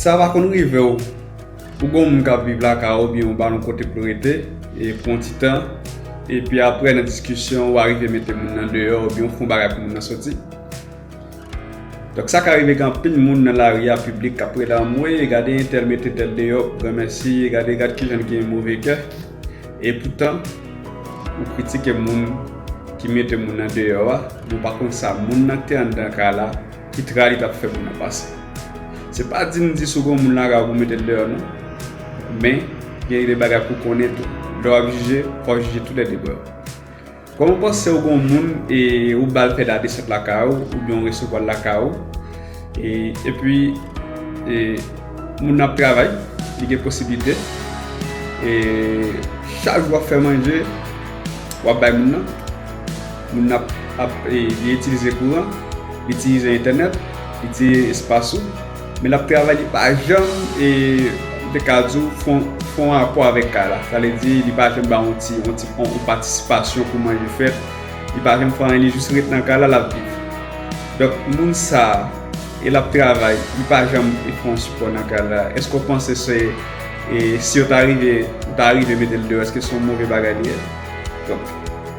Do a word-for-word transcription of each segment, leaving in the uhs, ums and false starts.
Sa va konn rive w, ou gon moun k ap viv lakay ou, oubyen ou ba l yon kote pou l rete, e pou yon ti tan, epi apre nan diskisyon, ou arive mete moun nan deyò, oubyen ou fè yon bagay pou moun nan soti. Donk, sa ka rive gen anpil moun nan lari a, piblik, k ap rele anmwe, gade entèl mete tèl deyò, granmèsi, gade, gade kijan l gen move kè. Epoutan, ou kritike moun ki mete moun nan deyò a, men w pa konn sa moun nan ki te anndan kay la, ki tra li t ap fè moun nan pase. Se pa di n di si w gon moun lakay ou pou mete l deyò non. Men, gen de bagay pou w konnen tou. Lè w ap jije, fò w jije tou lè de bò. Kòman w panse w gon moun e ou ba l fè ladesant lakay ou, oubyen w resevwa l lakay ou, e, epi, e, moun nan ap travay, li gen posiblite, e, chak jou w ap fè manje, w ap bay moun nan, moun nan ap, ap, e, li itilize kouran, li itilize entènèt, li itilize espas ou, men l ap travay, li pa janm, e, m te ka di w, fè yon, fè yon apò avèk kay la. Sa vle di, li pa janm ba yon ti, yon ti, yon, yon patisipasyon pou manje fèt. Li pa janm fè anyen, li jis ret nan kay la, l ap viv. Donk, moun sa a, e l ap travay, li pa janm fè yon sipò nan kay la. Èske w panse se, e, si yo ta rive, ou ta rive mete l deyò, èske se yon move bagay li ye? Donk,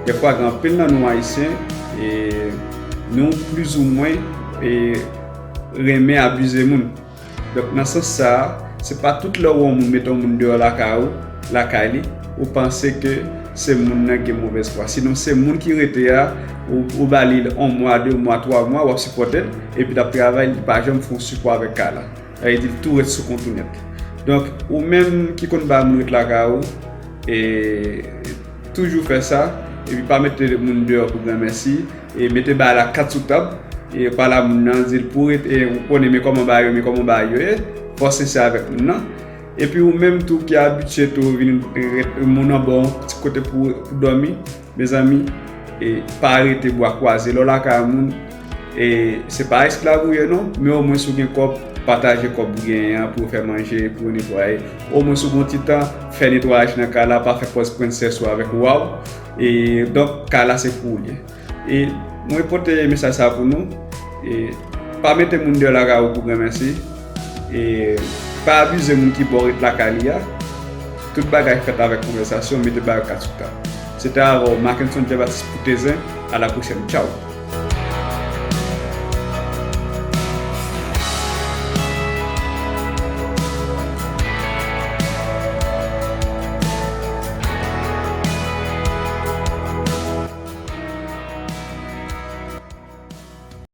dèfwa, gen anpil nan nou Ayisyen, e, nou plizoumwen, e, renmen abize moun. Donk, nan sans sa a, se pa tout lè w wè yon moun mete yon moun deyò lakay ou, lakay li, ou panse ke se moun nan gen movèz fwa. Sinon, se moun ki rete a, ou, ou ba li yon mwa, de mwa, twa mwa, w ap sipòte l, epi l ap travay, li pa janm fè yon sipò avèk kay la. Sa vle di, l tou ret sou kont ou nèt. Donk, ou menm ki konn bay moun ret lakay ou, e, toujou fè sa, epi pa mete moun deyò pou granmèsi, e mete bagay la kat sou tab, e pale a moun nan, di l pou ret, e ou konnen men kòman bagay yo, men kòman bagay yo ye, fò w sensè avèk moun nan. Epi ou menm tou ki abitye tou vin ret, moun nan ba w yon ti kote pou, pou dòmi, mezanmi, e pa rete bwa kwaze. Lè w lakay yon moun, e se pa esklav ou ye non, men omwen si w gen kòb, pataje kòb ou genyen an pou w fè manje, pou w netwaye. Omwen si w gen yon ti tan, fè netwayaj nan kay la, pa fè pòz prensès ou avèk wa w. E donk, kay la se pou ou l ye. E mwen pote mesaj sa pou nou. E pa mete moun deyò lakay ou pou granmèsi. E pa abize moun ki ba w ret lakay li a. Tout bagay fèt avèk konvèsasyon, mete bagay kat sou tab. Se te avè w, Mackenson Jean-Baptiste pou Tezen. A la pwochèn. Tchaw!